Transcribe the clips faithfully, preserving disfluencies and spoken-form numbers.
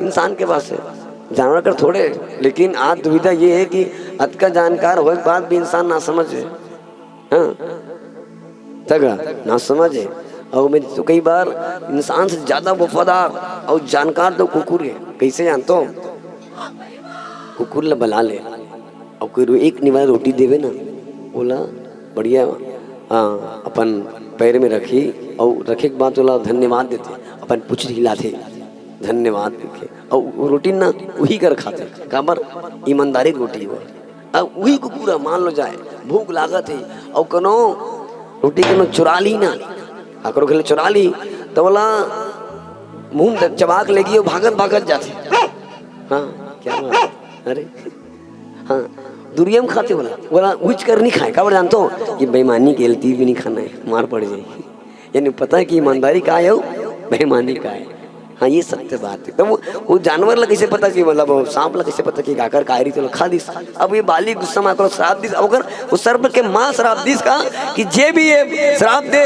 इंसान के पास है, जानवर कर थोड़े है। लेकिन आज दुविधा ये है कि अतका जानकार होए के बाद भी इंसान नासमझ है। हाँ, तगड़ा नासमझ है। और मैं तो कई बार इंसान से ज्यादा वफादार और जानकार तो कुकुर है। कैसे जानता हूँ? कुकुर ला बला ले, और कोई रो-, एक निवाला रोटी देवे ना, ओला बढ़िया, हाँ, अपन पैर में रखी, और रखे के बाद ओला धन्यवाद देथे, अपन पूछ हिलाथे, धन्यवाद लिखे, और वो रोटी ना वही कर खाथे, काबर? ईमानदारी के रोटी हो। अब वही कुकुर ह, मान लो जाए, भूख लागत है, और कनो रोटी कनो चुरा ली ना, काकरो खेले चुरा ली, तो बोला मुंह में चबा के लेगी, वो भागत भागत जाथे। हाँ, क्या बात है? अरे, हाँ, दुरिया में खाथे बोला, बोला उच कर नहीं खाए, काबर जानता हूँ? ये बेईमानी के लिए तीर भी नहीं खाना है, मार पड़ जाए। यानी पता है कि ईमानदारी का है, बेईमानी का है। हाँ, ये सत्य बात है। तो वो, वो जानवर ला कैसे पता कि, मतलब, वो सांप ला कैसे पता कि गाकर कायरी तो खा दिस? अब ये बाली गुस्सा में आकर श्राप दिस, अगर वो सर्प के माँ श्राप दिस का कि जे भी ये श्राप दे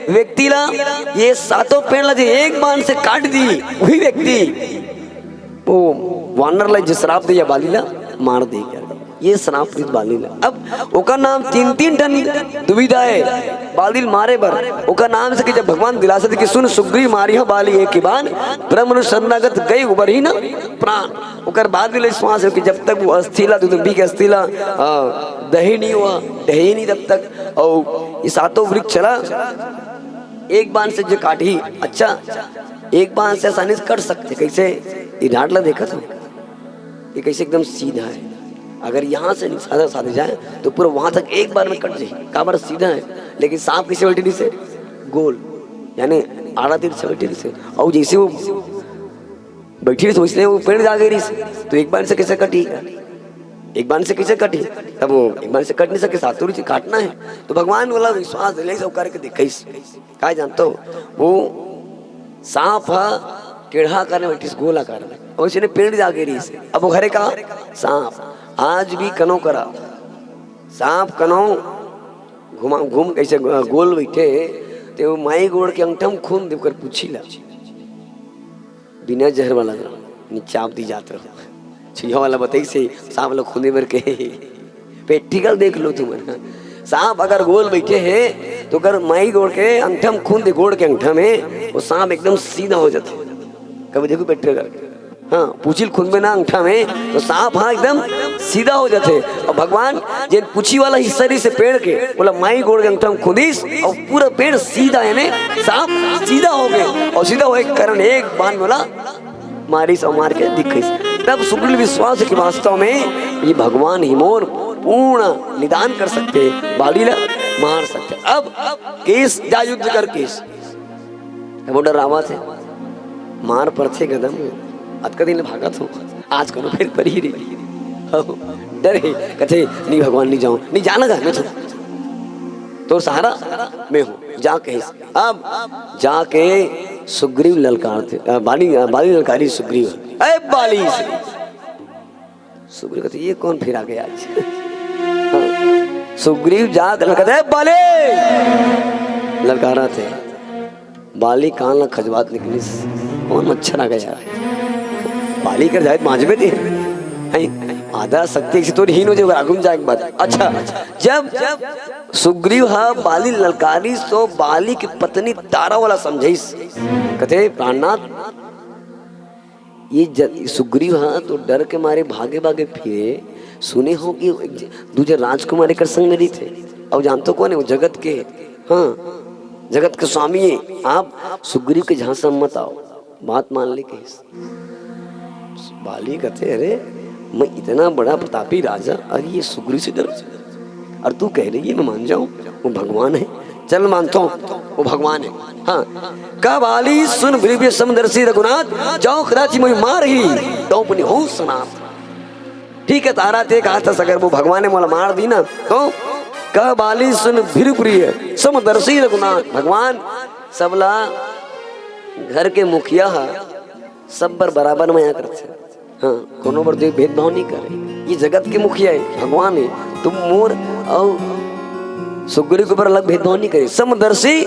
व्यक्ति ला, ये सातों पेड़ ला जे एक बाण से काट दी, वही व्यक्ति वो वानर ला जे श्राप दे या बाली ला मार दे क्या? ये श्राप दिस बाली ला। अब ओकर नाम तीन तीन ठन दुविधा है बाली ल मारे बर। ओकर नाम से कि जब भगवान दिलासा दे कि सुन सुग्रीव मारिहँव बाली एक ही बाण, ब्रह्म शरणागत गए उबरहिं न प्राण। ओकर बाद भी ले श्वास है कि जब तक वो अस्थि ला, दुदुम्बी के अस्थि ला, आ, दही नहीं हुआ, दही नहीं तब तक, और ये सातों वृक्ष ला एक बाण से जो काटही, अच्छा, एक बाण से आसानी से कट सकते, कैसे? ये डांट ला देखा था, ये कैसे एकदम सीधा है। अगर यहाँ से निशाना साधे जाए तो पूरा वहां तक एक बार में कट जाए, काबर सीधा है। लेकिन सांप कैसे बैठे से? गोल, यानी आड़ा तीर से बैठे से। और जैसे वो बैठी रही, वैसे वो पेड़ जा गई रही, तो एक बाण से कैसे कटी? एक बाण से कैसे कटी? तब वो एक बाण से कट नहीं सके, सातों से काटना है। तो भगवान वाला विश्वास दिले से करके दिखाइस। का जानता हो, वो सांप हा टेढ़ा आकार में बैठिस, गोल आकार में, और उसने पेड़ जा गई रही से। अब वो घरे का सांप आज भी कनो करा, सांप कनो घुमा घूम कैसे गोल बैठे, ते वो माई गोड़ के अंगठा में खूंद देकर पूछी ला, बिना जहर वाला नी चाप दी जात रहो। छुइया वाला बताई से सांप ला खूंदे बर के practical देख लो तुमन। सांप अगर गोल बैठे है तो अगर माई गोड़ के अंगठा में खूंद दे, गोड़ के अंगठा में, वो सांप एकदम सीधा हो जाते। कभी देखो practical। हाँ, पूछी ल खूंदबे ना अंगठा में तो सांप हाँ एकदम सीधा हो जाते। और भगवान जेन पूछी वाला हिस्सा रही से पेड़ के, बोला माई गोड़ के अंगठा में खूंदिस और पूरा पेड़ सीधा, यानी सांप सीधा हो गए। और सीधा होए के कारण एक बाण बोला मारिस और मार के दिखाइस। तब सुग्रीव विश्वास कि वास्तव में ये भगवान ही मोर पूर्ण निदान कर सकते, बाली ला मार सकते। अब केस जा युद्ध कर केस, अब वो डरावत हे, मार परथे गदम, अतका दिन ले भागत हो, आज कोनो फेर परी रही। डर हे, कथे, "नहीं भगवान, नहीं जाऊं, नहीं जाना गा, मैं तो, तोर सहारा मैं हूं, जा," कहिस। अब जाके सुग्रीव ललकारथे, अ, बाली, अ, बाली ललकारी सुग्रीव, "ए बाली!" सुग्रीव कथे, "ये कौन फिर आ गया आज?" हाँ। सुग्रीव जाके ललकारथे, "ए बाली!" ललकारथे। बाली कान ला खजवात निकलिस, "कौन मच्छर आ गया?" बाली कर जाए मांजबे दे। हैं, आधा शक्ति से तो हीन हो जाए, आगू में जाए के बाद। अच्छा, जब सुग्रीव हा बाली ललकारिस तो बाली की पत्नी तारा वाला समझाइस, कथे, "प्राणनाथ, ये ज-, सुग्रीव हा तो डर के मारे भागे भागे फिरे, सुने हो कि एक ज-, दूजे राजकुमारी कर संग में रहिथे, और जानतो कौन हे? वो जगत के, हाँ, जगत के स्वामी हे। आप सुग्रीव के झांसा मत आओ।" बात मान ले कहिस। बाली कथे, "अरे, मैं इतना बड़ा प्रतापी राजा, अरे ये सुग्रीव से डर, और तू कह रही है मैं मान जाऊं? वो भगवान हे, चल मानता हूं, वो भगवान हे।" हाँ, कह बाली सुन भृगु समदर्शी रघुनाथ, जाओ कदाचि मोहि मारही, तो अपनी हो सनाथ। ठीक है, तारा ते कहा था, अगर वो भगवान हे मोला मार दी ना, तो कह बाली सुन भृगु प्रिय समदर्शी रघुनाथ, भगवान सबला घर के मुखिया हा, सब बर बराबर मया करथे। हाँ, कोनो बर तो भेदभाव नहीं करे। ये जगत के मुखिया हे, भगवान हे, तुम मोर अउ सुग्रीव के ऊपर अलग भेदभाव नहीं करे। समदर्शी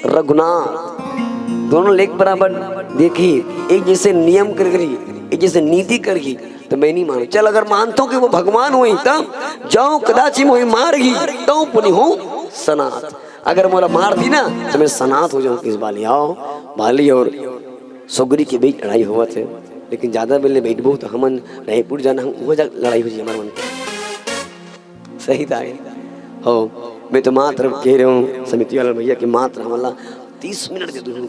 रघुनाथ, दोनों लेख बराबर देखी, एक जैसे नियम कर रही, एक जैसे नीति कर रही, तो मैं नहीं मानू। चल, अगर मानता हूँ कि वो भगवान हुई, तब जाऊँ कदाचित मोहि मार ही, तब पुनि हूँ सनाथ। अगर मोला मार दी ना, तो मैं सनाथ हो जाऊँ। किस बाली आओ, बाली और सुग्री के बीच लड़ाई हुआ थे, लेकिन ज्यादा बेले बैठबो तो हमन रायपुर जाना, हम वहाँ जा लड़ाई हो जाए हमारे मन के। सही था ये। हो, मैं तो मात्र कह रहे हूँ समिति वाला भैया कि मात्र हमला तीस मिनट दे दो,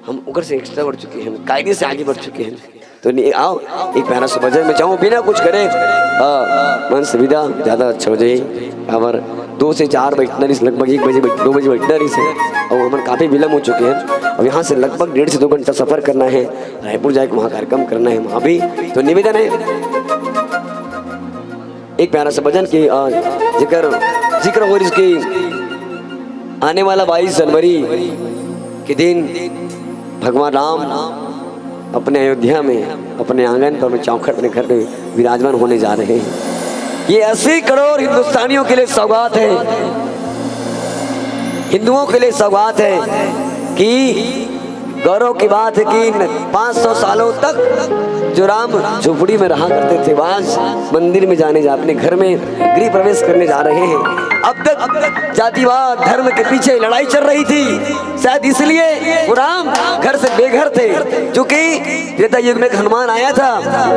हम ओकर से एक्स्ट्रा बढ़ चुके हैं, कायदे से आगे बढ़ चुके हैं। तो नहीं, आओ, एक प्यारा सा भजन में जाऊँ बिना कुछ करे, आ, मन से विदा, ज्यादा अच्छा हो जाए। और दो से चार बैठना रही, लगभग एक बजे बैठ-, दो बजे बैठना रही से, और हमन काफी विलम्ब हो चुके हैं। अब यहाँ से लगभग डेढ़ से दो घंटा सफर करना है, रायपुर जाके वहाँ कार्यक्रम करना है, वहाँ भी। तो निवेदन है, एक प्यारा सा भजन की, आ, जिक्र, जिक्र हो रही इसकी, आने वाला बाईस जनवरी के दिन भगवान राम अपने अयोध्या में, अपने आंगन पर, अपने चौखट, अपने घर में विराजमान होने जा रहे हैं। ये अस्सी करोड़ हिंदुस्तानियों के लिए सौगात है, हिंदुओं के लिए सौगात है कि गौरव की बात है कि न-, पाँच सौ सालों तक जो राम झोपड़ी में रहा करते थे, वो आज मंदिर में जाने जा, अपने घर में गृह प्रवेश करने जा रहे हैं। अब तक जातिवाद, धर्म के पीछे लड़ाई चल रही थी, शायद इसलिए वो राम घर से बेघर थे, क्योंकि त्रेता युग में एक हनुमान आया था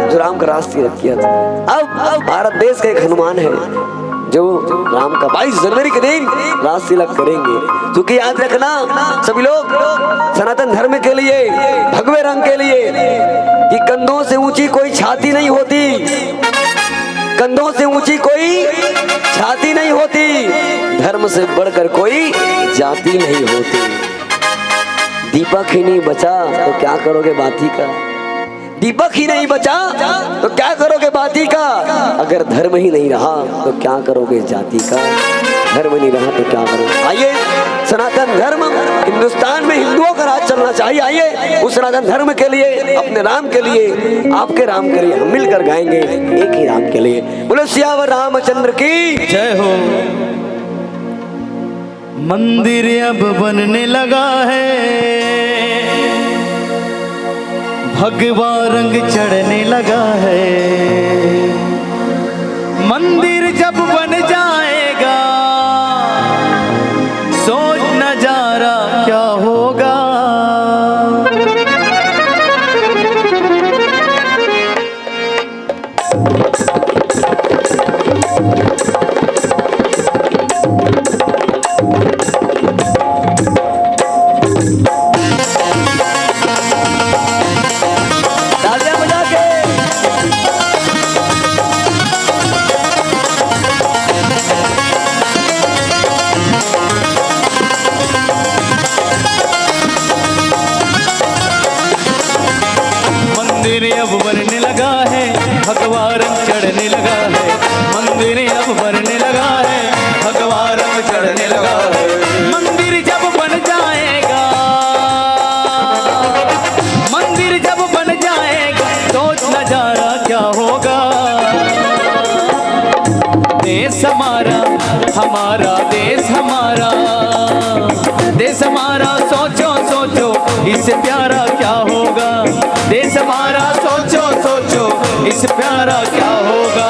जो राम का रास तिलक किया था। अब, अब भारत देश का एक हनुमान है जो राम का बाईस जनवरी के दिन रास तिलक करेंगे। क्योंकि याद रखना सभी लोग, सनातन धर्म के लिए, भगवे रंग के लिए, कि कंधों से ऊंची कोई छाती नहीं होती, कंधों से ऊंची कोई छाती नहीं होती, धर्म से बढ़कर कोई जाति नहीं होती। दीपक ही नहीं बचा तो क्या करोगे बाती का? दीपक ही नहीं बचा तो क्या करोगे बाती का? अगर धर्म ही नहीं रहा तो क्या करोगे जाति का? धर्म नहीं रहा तो क्या करोगे? आइए, सनातन धर्म, हिंदुस्तान में हिंदुओं का राज चलना चाहिए। आइए, उस सनातन धर्म के लिए, अपने राम के लिए, आपके राम के लिए हम मिलकर गाएंगे, एक ही राम के लिए। बोलो सियावर रामचंद्र की। जय हो। मंदिर अब बनने लगा है, भगवा रंग चढ़ने लगा है। मंदिर जब बन जाएगा, सोच नजारा क्या होगा। तालियां बजा के। मंदिर अब बनने लगा है, भगवा रंग चढ़ने लगा है। मंदिर अब बनने लगा है, भगवा रंग चढ़ने लगा है। मंदिर जब बन जाएगा, मंदिर जब बन जाएगा, सोच नजारा क्या होगा। देश हमारा, हमारा देश हमारा, देश हमारा, सोचो सोचो, इससे प्यारा क्या होगा। देश हमारा, सोचो सोचो, इससे प्यारा क्या होगा।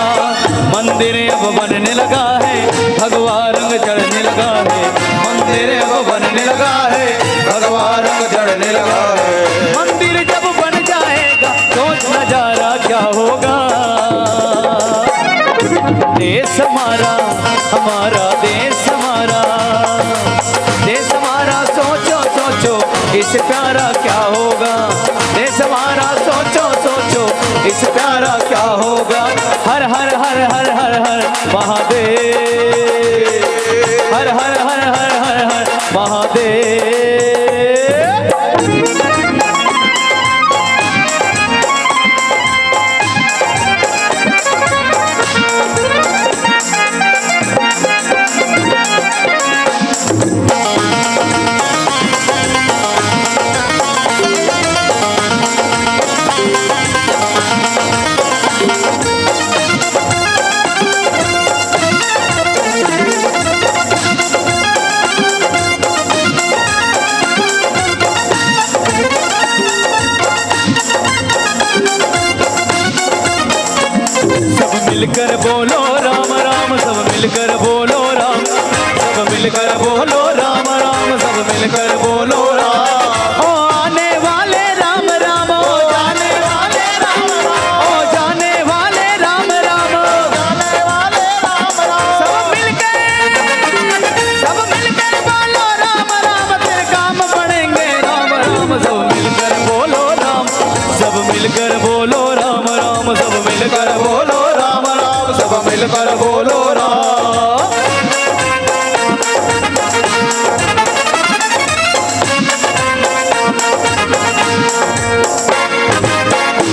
मंदिर अब बनने लगा है, भगवा रंग चढ़ने लगा है। मंदिर अब बनने लगा है, भगवा रंग चढ़ने लगा है। मंदिर जब बन जाएगा, सोच नजारा क्या होगा। देश हमारा, हमारा देश हमारा, देश हमारा, सोचो सोचो, इससे प्यारा क्या होगा। देश हमारा, सोचो सोचो, इससे प्यारा क्या होगा। हर हर हर हर हर हर महादेव, हर हर हर हर हर हर महादेव। मिलकर बोलो राम, सब मिलकर बोलो राम राम, सब मिलकर बोलो राम। ओ आने वाले राम राम, ओ जाने वाले राम राम, ओ जाने वाले राम राम, ओ जाने वाले राम राम। सब मिलकर, सब मिलकर बोलो राम राम, तेरे काम पड़ेंगे राम राम। सब मिलकर बोलो राम, सब मिलकर बोलो राम राम, सब मिलकर बोलो राम राम, सब मिलकर बोलो राम।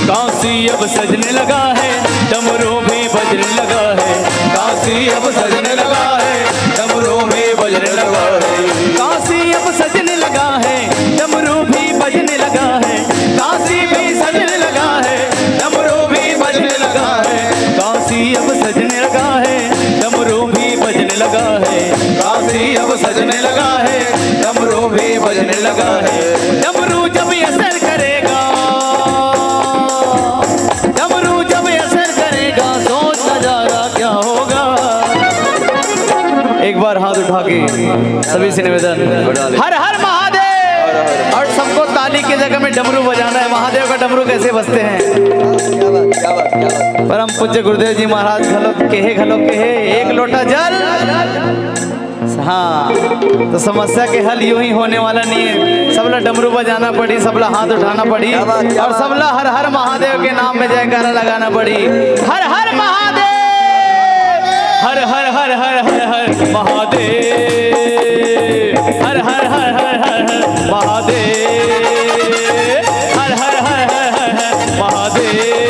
काशी अब सजने लगा है, डमरू भी बजने लगा है। काशी अब सजने लगा है, डमरू भी बजने लगा है। काशी अब सजने लगा है, डमरू भी बजने लगा है। काशी भी सजने लगा है, डमरू भी बजने लगा है। काशी अब सजने लगा है, डमरू भी बजने लगा है। काशी अब सजने लगा है, डमरू भी बजने लगा है। डमरू जब असर करेगा, डमरू जब असर करेगा, सोच नजारा क्या होगा। एक बार हाथ उठा के सभी से निवेदन, हर हर महादेव। और सबको ताली की जगह में डमरू बजाना है। महादेव का डमरू कैसे बजते हैं? क्या बात, क्या बात, क्या बात। परम पूज्य गुरुदेव जी महाराज घलो केहे, घलो केहे, एक लोटा जल। हाँ, तो समस्या के हल यूं ही होने वाला नहीं है। सबला डमरू बजाना पड़ी, सबला हाथ उठाना पड़ी, क्या बात, क्या और बात। सबला हर हर महादेव के नाम में जयकारा लगाना पड़ी। हर हर महादेव, हर हर हर हर हर हर महादेव, हर हर हर हर हर हर महादेव, हर हर हर हर हर हर महादेव,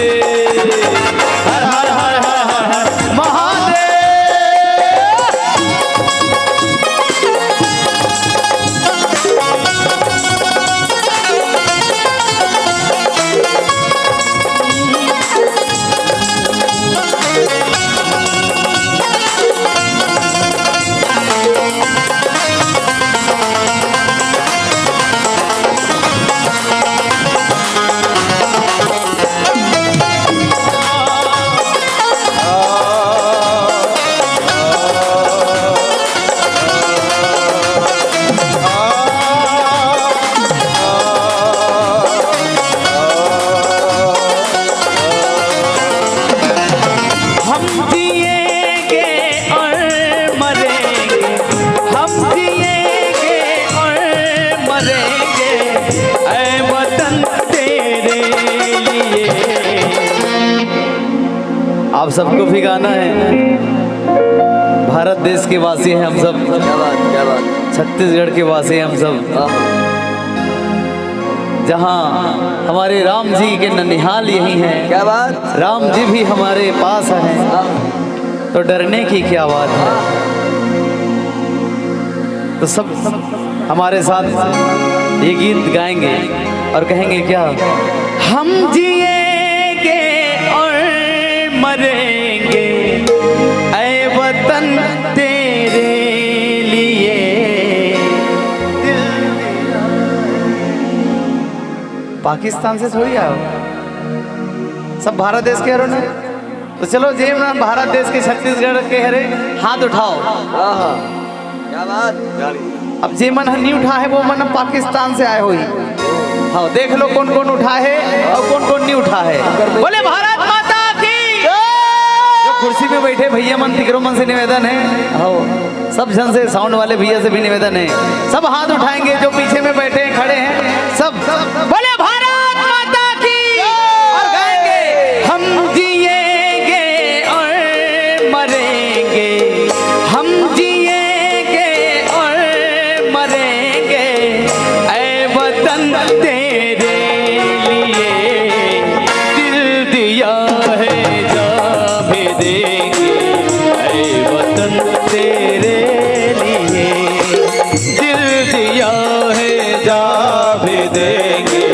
हर हर हर हर हर हर महादेव। हम जिएंगे और मरेंगे, हम जिएंगे और मरेंगे, ऐ वतन तेरे लिए। आप सबको भी गाना है। भारत देश के वासी हैं हम सब। क्या बात, क्या बात। छत्तीसगढ़ के वासी हैं हम सब। हाँ। जहाँ हमारे राम जी के ननिहाल यही हैं। क्या बात। राम जी भी हमारे पास हैं। हाँ। तो डरने की क्या बात है। तो सब हमारे साथ ये गीत गाएंगे और कहेंगे क्या? हम जिएंगे और मरेंगे, ऐ वतन तेरे लिए। पाकिस्तान से थोड़ी आए हो, सब भारत देश के हरो ना। तो चलो, जे मन भारत देश के, छत्तीसगढ़ के हरे, हाथ उठाओ। हाँ, हाँ। क्या बात। अब जे मन ह नहीं उठा है, वो मन पाकिस्तान से आए हुई। हाँ, देख लो कौन कौन उठा है और कौन कौन नहीं उठा है। बोले भारत माता की। जो कुर्सी में बैठे भैया मन, तिकरो मन से निवेदन है। हाँ, सब जन से, साउंड वाले भैया से भी निवेदन है, सब हाथ उठाएंगे। जो पीछे में बैठे हैं, खड़े हैं, सब बोले भारत माता की। और गाएंगे, हम जिएंगे और मरेंगे, हम जिएंगे और मरेंगे, ऐ वतन तेरे लिए। दिल दिया है, जा भी देंगे, ऐ वतन तेरे लिए। दिल दिया है, जा भी देंगे,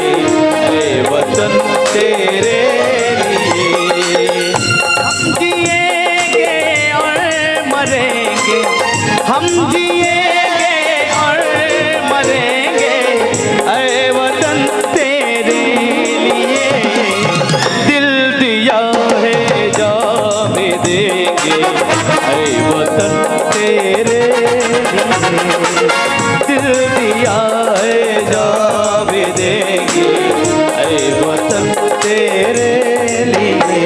अरे वतन तेरे लिए दिल दिया है, जा भी देंगे। अरे वतन तेरे लिए।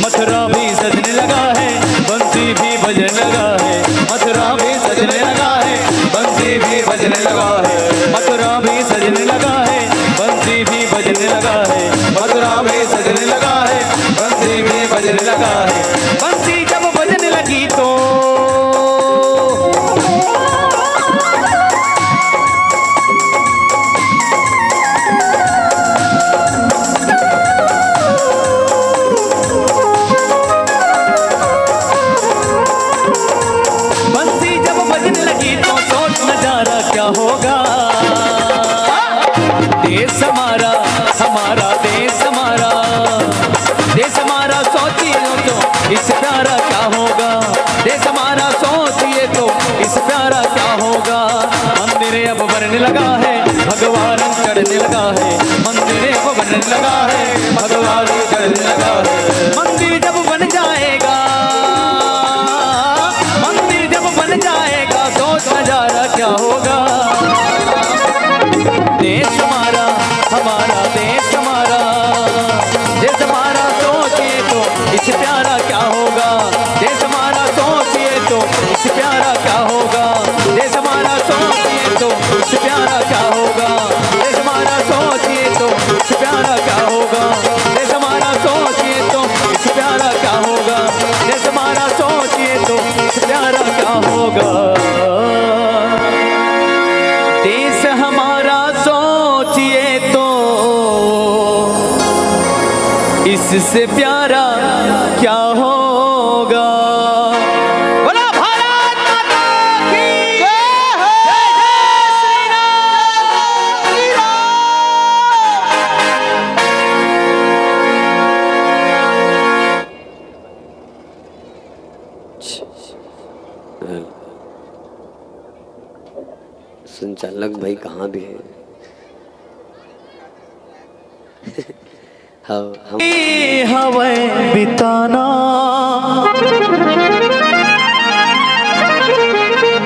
मथुरा भी सजने लगा है, बंसी भी बजने लगा है। मथुरा भी सजने लगा है, बंसी भी बजने लगा है। मथुरा भी सजने लगा है, बंसी भी बजने लगा है। मथुरा भी सजने लगा है, बंसी भी बजने लगा है। बंसी जब बजने लगी तो बंसी जब बजने लगी तो सोच नजारा क्या होगा। देश हमारा, हमारा देश हमारा, देश हमारा सोचिए तो इस प्यारा क्या होगा। देश हमारा सोचिए तो इस प्यारा क्या होगा। मंदिर अब बनने लगा है, भगवा रंग चढ़ने लगा है। मंदिर अब बनने लगा है, भगवा रंग चढ़ने लगा है। मंदिर जब बन जाएगा, मंदिर जब बन जाएगा, सोच नजारा क्या होगा। देश हमारा, हमारा देश हमारा, देश हमारा सोचिए तो इस प्यारा क्या होगा। देश हमारा सोचिए तो इस प्यारा क्या होगा। देश हमारा सोचिए तो इस प्यारा क्या होगा। देश हमारा सोचिए तो इस प्यारा क्या होगा। देश हमारा सोचिए तो इस प्यारा क्या होगा। देश हमारा सोचिए तो इस प्यारा क्या होगा। देश हमारा सोचिए तो इससे प्यारा क्या होगा। बोला भारत माता की जय हो। जय जय श्री राम। संचालक भाई कहाँ भी है? हाँ, हम हवय बिताना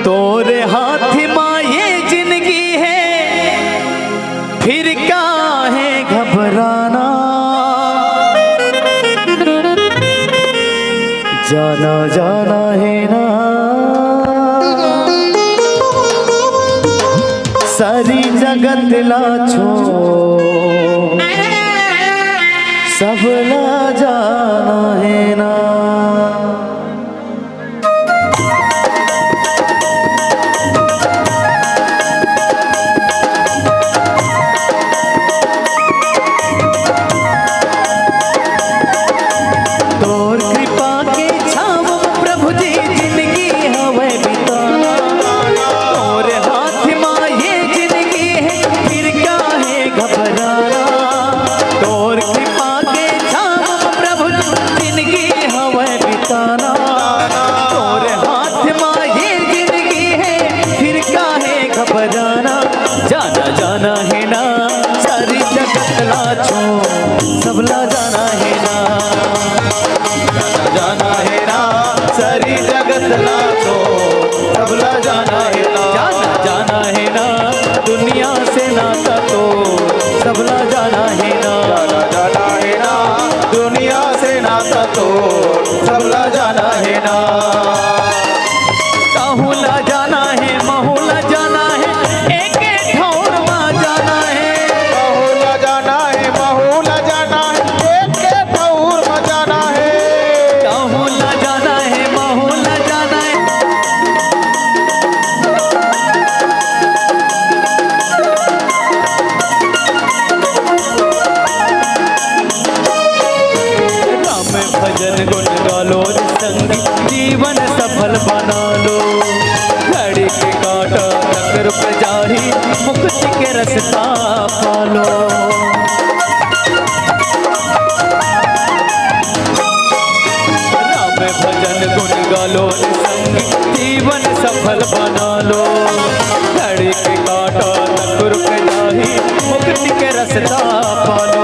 तोरे हाथ मा ये जिंदगी है, फिर काहे घबराना। जाना जाना है ना सारी जगत ला छोड़, सबला जाना है ना। तोर कृपा के छाँव म प्रभु जी जिंदगी हवय बिताना। तोर हाथ म ये जिंदगी हे, फिर काहे घबराना। तोर कृपा के छाँव म प्रभु जी जिंदगी हवय बिताना। तोर हाथ म ये जिंदगी हे, फिर काहे घबराना। जाना जाना हे ना सारी जगत ला छोड़, सबला जाना हे ना। जाना जाना हे ना सारी जगत ला छोड़, सबला जाना हे ना। जाना जाना हे ना दुनिया से नाता तोड़, सबला जाना हे ना। जाना जाना हे ना दुनिया से नाता तोड़, सबला जाना हे ना। कहूँ ला जाना हे, महूँ ला जाना हे, एक ठौर मा जाना हे। कहूँ ला जाना हे, महूँ ला जाना हे, एक ठौर मा जाना हे। कहूँ ला जाना हे, महूँ ला जाना हे। राम भजन गुण गालो रे संगी, जीवन सफल बना लो। घड़ी के कांटा तक रुक जाही, मुक्ति के रस्ता पालो। राम भजन गुण गालो रे संगी, जीवन सफल बना लो। घड़ी के कांटा तक रुक जाही, मुक्ति के रस्ता पालो।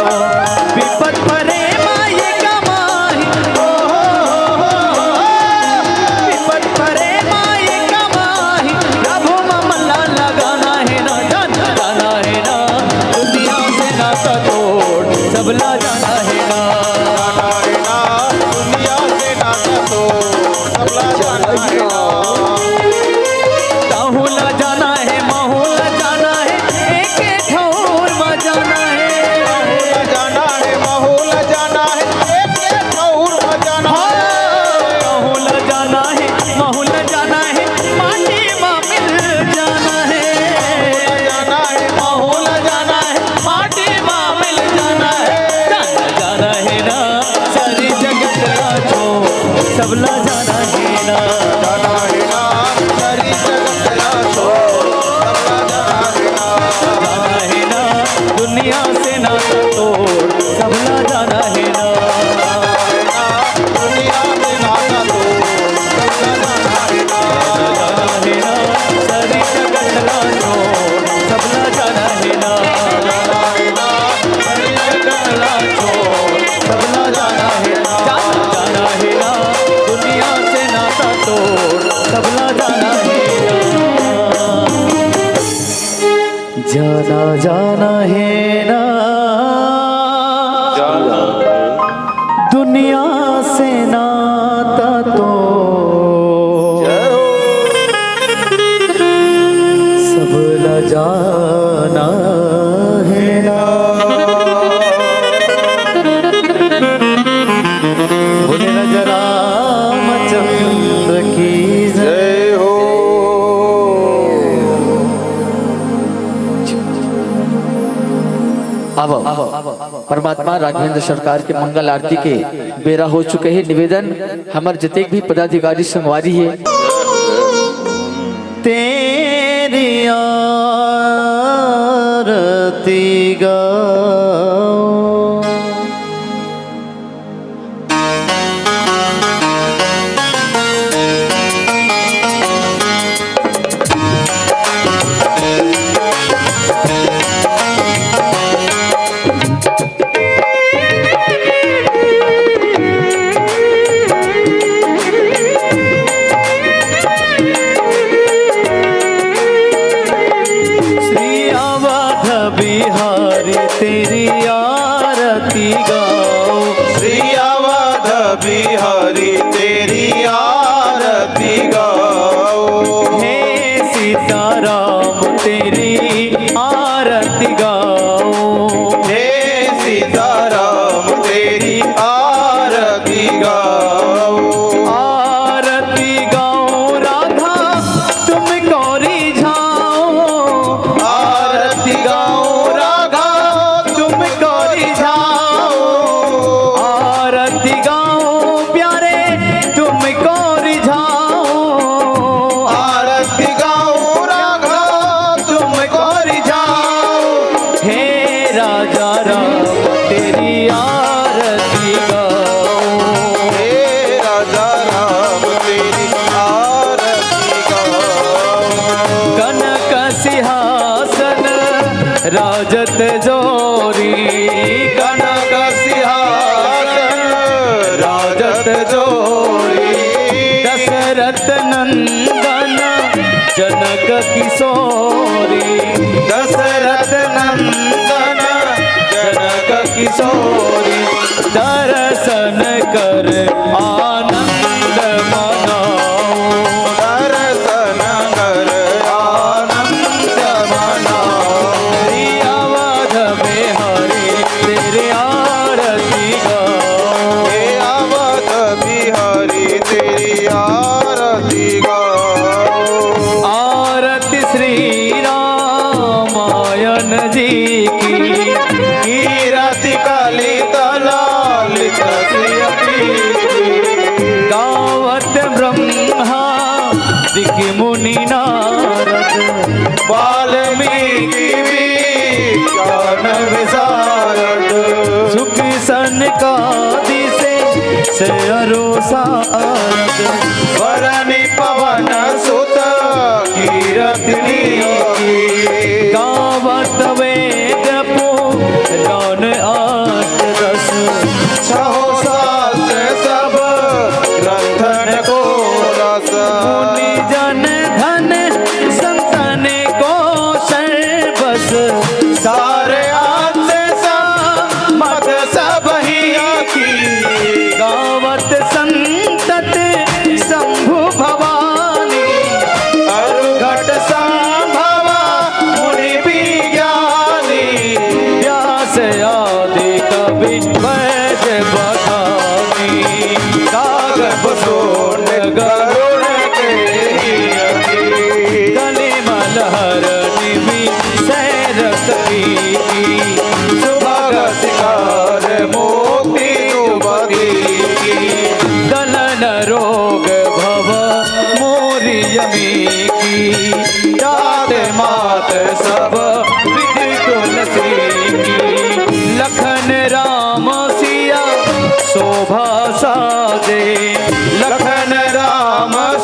विपत परे माये कमाही, ओ हो हो हो हो। तहूँ ला जाना हे, महूँ ला जाना हे, एके ठउर म जाना हे। तहूँ ला जाना हे, महूँ ला जाना हे, एके ठउर म जाना हे। हाँ, तहूँ ला जाना हे, महूँ ला जाना हे, माटी म मिल जाना हे। तहूँ ला जाना हे, महूँ ला जाना हे, माटी म मिल जाना हे। जाना, जाना हे ना, सारी जगत ला छोड़, सबला जाना हे ना। जाना हे ना, सारी जगत ला छोड़, सबला जाना हे ना। जाना हे ना, दुनिया से नाता तोड़, सबला जाना हे ना। जाना हे ना, दुनिया से नाता तोड़, सबला जाना हे ना। जाना हे ना, सारी जगत ला छोड़, सबला जाना हे ना। जाना हे ना, सारी जगत ला छोड़, सबला जाना हे ना। जाना, जाना हे ना, दुनिया से नाता तोड़, सबला जाना हे ना। जाना, जाना हे ना, जाना। दुनिया से नाता तोड़, जय हो। सबला जाना हे ना। बोले राजा रामचंद्र की जय। जय हो। आवव, परमात्मा राघवेंद्र सरकार के मंगल आरती के बेरा हो चुके हे। निवेदन, हमर जतेक भी पदाधिकारी संगवारी हे, तेरी आरती गाओ। श्री अवध बिहारी तेरी आरती गाओ। श्री अवध बिहारी तेरी आरती गाओ। हे सीताराम तेरी आरती गाओ। हे सीताराम तेरी आरती गाओ। आरती गाओ राधा तुमको रिझाओ। आरती गाओ राधा तुमको रिझाओ। आरती गाओ प्यारे तुमको रिझाओ। आरती गाओ राधा तुमको रिझाओ। हे राजा राम तेरी आरती गाओ। हे राजा राम तेरी आरती गाओ। कनक सिंहासन राजत जोरी। कनक सिंहासन राजत जोरी। दशरथ नंदन जनक किशोरी। दशरथ नंदन जनक किशोरी। दर्शन कर आनंद मनाओ। दर्शन कर आनंद मनाओ। श्री अवध बिहारी तेरी आरती गाओ। हे अवध बिहारी तेरी आरती गाओ। आरती श्री रामायण जी की। कीरति कलित लालित श्री की। गावत ब्रह्मा दिक मुनि नारद। वाल्मीकि विज्ञान विशारद। सुख सनकादि से सरो सारद। वरनि पवन सुत कीरति नीकी। गावत वेद पुराण अष्ट दस। छहो शास्त्र सब ग्रंथन को रस। मुनि जन धन संतन को सर्वस। सारे अंत सब मत सब ही की। गावत संतत शंभु भवा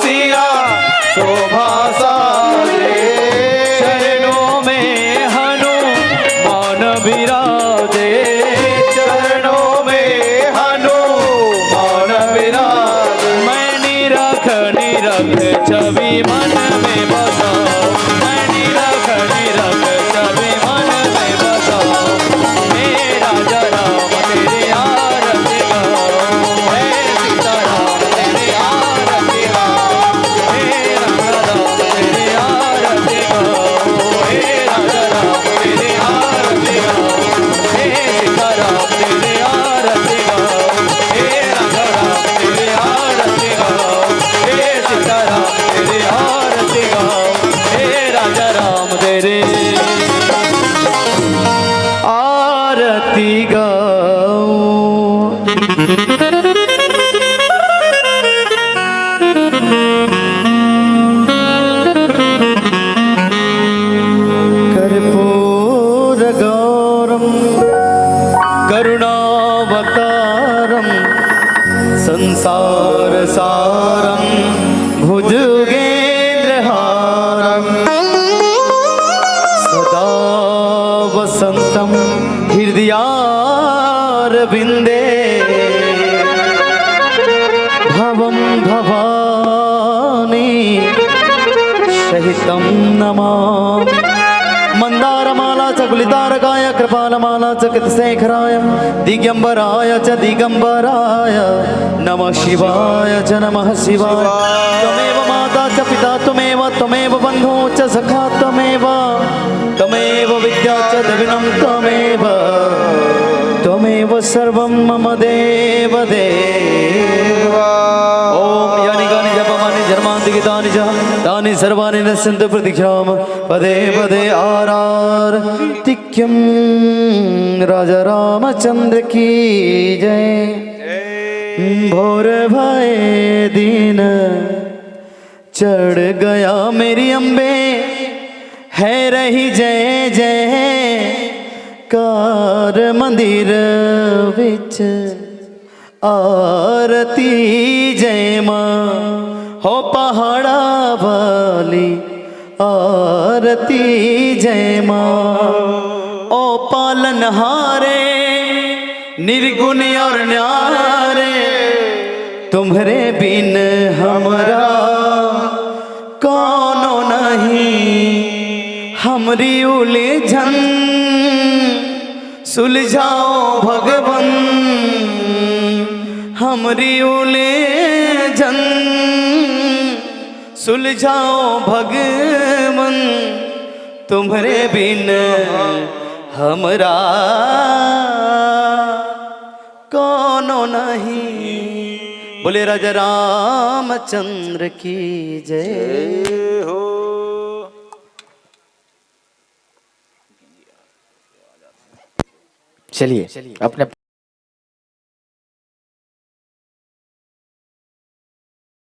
सिया शोभा साजे। चरणों में हनुमान विराजे। चरणों में हनुमान विराजे। मैं निरख निरख छवि मन में बसाऊं। मैं निरख निरख छवि मन में बसाऊं। हे राजा राम तेरी आरती गाऊं। हे सीता राम तेरी आरती गाऊं। हे राजा राम तेरी आरती गाऊं। हे राजा राम तेरी आरती गाऊं। हे सीता राम तेरी आरती गाऊं। हे राजा राम तेरी आरती गाऊं। हे सीता राम तेरी आरती गाऊं। हे राजा राम तेरी आरती गाऊं। कर्पूरगौरं करुणावतारं संसारसारं भुजगेन्द्रहारं सदा वसन्तं हृदयारविन्दे भवं भवानी सहितं नमामि। मन्दारमाला च गुलितारकाय कृपालमाला च कृतशेखराय दिगम्बराय च दिगम्बराय नमः शिवाय च नमः शिवाय। त्वमेव माता च पिता त्वमेव, त्वमेव बन्धु च सखा त्वमेव, त्वमेव विद्या च द्रविणं त्वमेव, त्वमेव सर्वं मम देव देव। ॐ यानि कानि जपमानि जन्मान्तिके तानि च तानि सर्वाणि नश्यन्तु प्रतिक्षणं पदे पदे आरार्तिक्यं। राजा रामचंद्र की जय। भोर भए दिन चढ़ गया मेरी अम्बे, है रही जय जय कार मंदिर विच आरती जय माँ। हो पहाड़ा वाली आरती जय माँ। ओ पालनहारे निर्गुण और न्यारे, तुम्हरे बिन हमरा कौनो नहीं। हमरी उलझन सुलझाओ भगवन, हमरी उलझन सुलझाओ भगवन, तुम्हरे बिन हमरा कौनो नहीं। बोले राजा रामचंद्र की जय। जय हो। चलिए, अपने